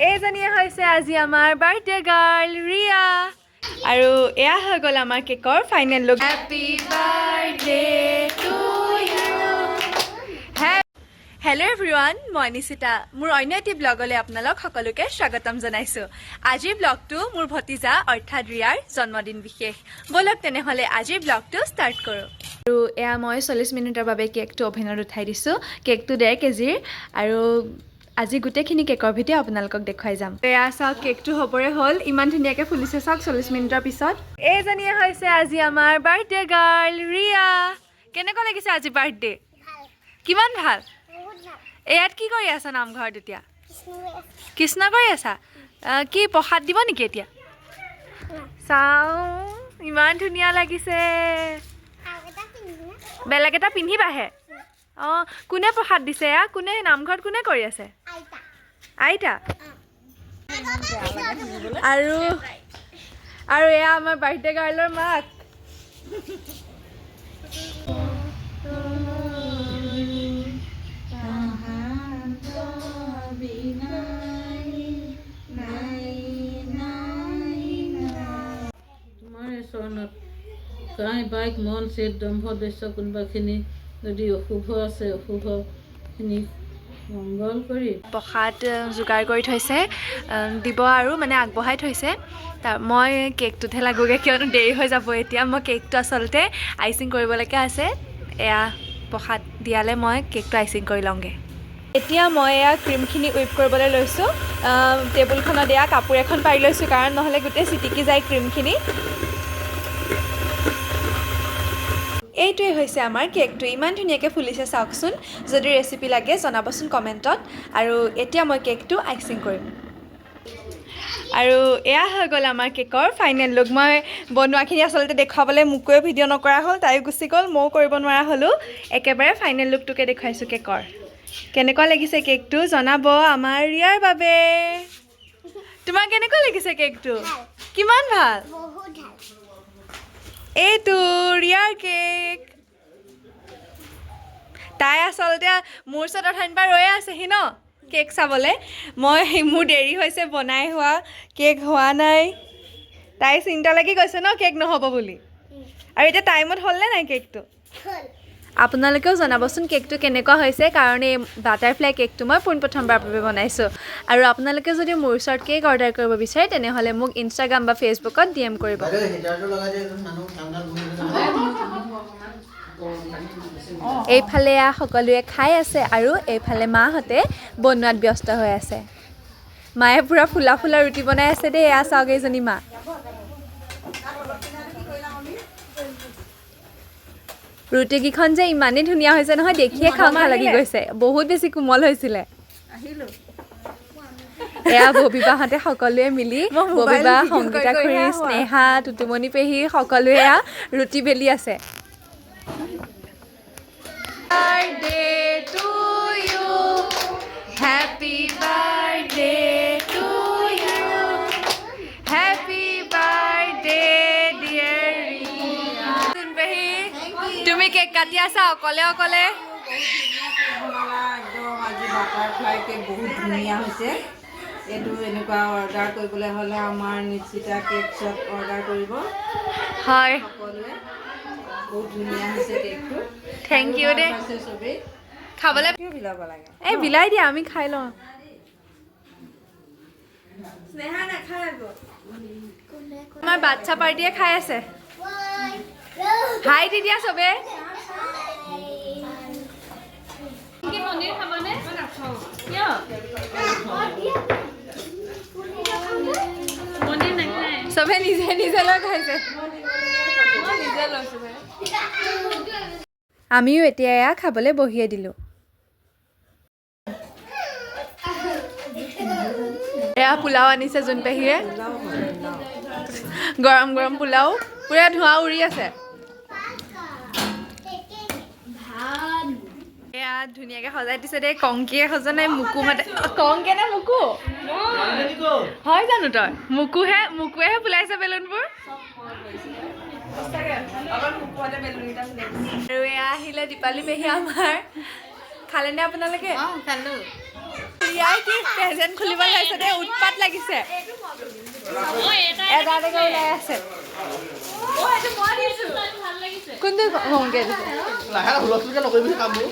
এইজনীয়ে হৈছে আজি আমাৰ বাৰ্থডে গাৰ্ল ৰিয়া। আৰু এয়া হৈ গ'ল আমাৰ কেকৰ final look. Happy birthday to you. Hello everyone, মই নিশিতা। মোৰ অন্য এটি ব্লগলৈ আপোনালোক সকলোকে স্বাগতম জনাইছোঁ। আজিৰ ব্লগটো মোৰ ভতিজা অৰ্থাৎ ৰিয়াৰ জন্মদিন বিশেষ। ব'লক তেনেহ'লে আজিৰ ব্লগটো ষ্টাৰ্ট কৰোঁ। আৰু এয়া মই 40 মিনিটৰ বাবে কেকটো অভেনত উঠাই দিছোঁ। কেকটো 1.5 কেজিৰ আৰু আজি গোটেইখিনি কেকৰ ভিডিঅ' আপোনালোকক দেখুৱাই যাম। এয়া চাওক, কেকটো হ'বৰে হ'ল। ইমান ধুনীয়াকৈ ফুলিছে চাওক 40 মিনিটৰ পিছত। এইজনীয়ে হৈছে আজি আমাৰ বাৰ্থডে গাৰ্ল ৰিয়া। কেনেকুৱা লাগিছে আজি বাৰ্থডে? কিমান ভাল? ইয়াত কি কৰি আছা নামঘৰত এতিয়া? কৃষ্ণ কৰি আছা? কি প্ৰসাদ দিব নেকি এতিয়া? চাওঁ, ইমান ধুনীয়া লাগিছে। বেলেগ এটা পিন্ধিবাহে। অঁ, কোনে প্ৰসাদ দিছে? এয়া কোনে, নামঘৰত কোনে কৰি আছে? আইতা। আৰু আৰু এয়া আমাৰ বাৰ্থডে গাৰ্লৰ মাক। তোমাৰ চৰণত কায় বাক্ মন চিত দম্ভ দস্য কোনোবাখিনি যদি অশুভ আছে, অশুভখিনি মংগল কৰি। প্ৰসাদ যোগাৰ কৰি থৈছে, দিব আৰু মানে আগবঢ়াই থৈছে। তাৰ মই কেকটোতহে লাগোগৈ, কিয়নো দেৰি হৈ যাব এতিয়া। মই কেকটো আচলতে আইচিং কৰিবলৈকে আছে। এয়া প্ৰসাদ দিয়ালে মই কেকটো আইচিং কৰি লওঁগৈ। এতিয়া মই এয়া ক্ৰীমখিনি হুইপ কৰিবলৈ লৈছোঁ। টেবুলখনত এয়া কাপোৰ এখন পাৰি লৈছোঁ, কাৰণ নহ'লে গোটেই চিটিকি যায় ক্ৰীমখিনি। এইটোৱে হৈছে আমাৰ কেকটো। ইমান ধুনীয়াকৈ ফুলিছে চাওকচোন। যদি ৰেচিপি লাগে জনাবচোন কমেণ্টত। আৰু এতিয়া মই কেকটো আইচিং কৰিম। আৰু এয়া হৈ গ'ল আমাৰ কেকৰ ফাইনেল লুক। মই বনোৱাখিনি আচলতে দেখুৱাবলৈ মোকোৱে ভিডিঅ' নকৰা হ'ল, তাইও গুচি গ'ল, ময়ো কৰিব নোৱাৰা হ'লোঁ। একেবাৰে ফাইনেল লুকটোকে দেখুৱাইছোঁ কেকৰ। কেনেকুৱা লাগিছে কেকটো জনাব আমাৰ ৰিয়াৰ বাবে। তোমাৰ কেনেকুৱা লাগিছে কেকটো? কিমান ভাল? এইটো ৰিয়াৰ কেক। তাই আচলতে মোৰ ওচৰত অথনিৰ পৰা ৰৈয়ে আছেহি ন কেক চাবলৈ। মই মোৰ দেৰি হৈছে বনাই হোৱা, কেক হোৱা নাই। তাই চিন্তা লাগি গৈছে ন কেক নহ'ব বুলি। আৰু এতিয়া টাইমত হ'লনে নাই কেকটো? আপোনালোকেও জনাবচোন কেকটো কেনেকুৱা হৈছে, কাৰণ এই বাটাৰফ্লাই কেকটো মই পোনপ্ৰথমবাৰৰ বাবে বনাইছোঁ। আৰু আপোনালোকে যদি মোৰ ওচৰত কেক অৰ্ডাৰ কৰিব বিচাৰে, তেনেহ'লে মোক ইনষ্টাগ্ৰাম বা ফেচবুকত ডিএম কৰিব। বাইদেউ, হিটাৰটো লগাই দিয়কচোন, মানুহ ঠাণ্ডাত বহি আছে। এইফালে এয়া সকলোৱে খাই আছে আৰু এইফালে মাহঁতে বনোৱাত ব্যস্ত হৈ আছে। মায়ে পূৰা ফুলা ফুলা ৰুটি বনাই আছে দেই। এয়া চাওক, এইজনী মা। ৰুটিকেইখন যে ইমানেই ধুনীয়া হৈছে নহয়, দেখিয়ে খাওঁ খাওঁ লাগি গৈছে। বহুত বেছি কোমল হৈছিলে। এয়া ববিবাহঁতে সকলোৱে মিলি, ববিবা, সংগীতা খুৰী, স্নেহা, টুটুমণি পেহী, সকলোৱে এয়া ৰুটি বেলি আছে। Birthday to you. Happy birthday to you. Happy birthday, dear Ria. পেহী, তুমি কেক কাটি আছা অকলে অকলে। একদম আজি বাটাৰফ্লাই কেক বহুত ধুনীয়া হৈছে। এইটো এনেকুৱা অৰ্ডাৰ কৰিবলৈ হ'লে আমাৰ নিশ্চিতা কেকছত অৰ্ডাৰ কৰিব সকলোৱে। বহুত ধুনীয়া হৈছে কেকটো। Thank U দেই। পাইছে চবেই। খাবলৈ কিয় বিলাব লাগে? এই বিলাই দিয়া, আমি খাই লওঁ। স্নেহা নাখায় আকৌ। আমাৰ বাচ্ছা পাৰ্টিয়ে খাই আছে। হাই দি দিয়া চবে। চবে নিজে নিজে লৈ খাইছে। আমিও এতিয়া এয়া খাবলৈ বহিয়ে দিলোঁ। এয়া পোলাও আনিছে জোন পেহীয়ে, গৰম গৰম পোলাও, পুৰা ধোঁৱা উৰি আছে। এয়া ধুনীয়াকে সজাই দিছে দেই। কংকিয়ে সজা নাই, মুকু মাতে। কংকে নে মুকু হয় জানো? তই মুকুহে, মুকুৱেহে ফুলাইছে বেলুনবোৰ। আৰু এয়া আহিলে দীপালী পেহী আমাৰ। খালেনে আপোনালোকে? খালোঁ। ৰিয়াই কি প্ৰেজেণ্ট খুলিব লৈছে দেই, উৎপাত লাগিছে। এটা এটাকে ওলাই আছে। কোনটো কমকে দিছে? লাহে লাহে হুলস্থুলকে নকৰিবি কামবোৰ।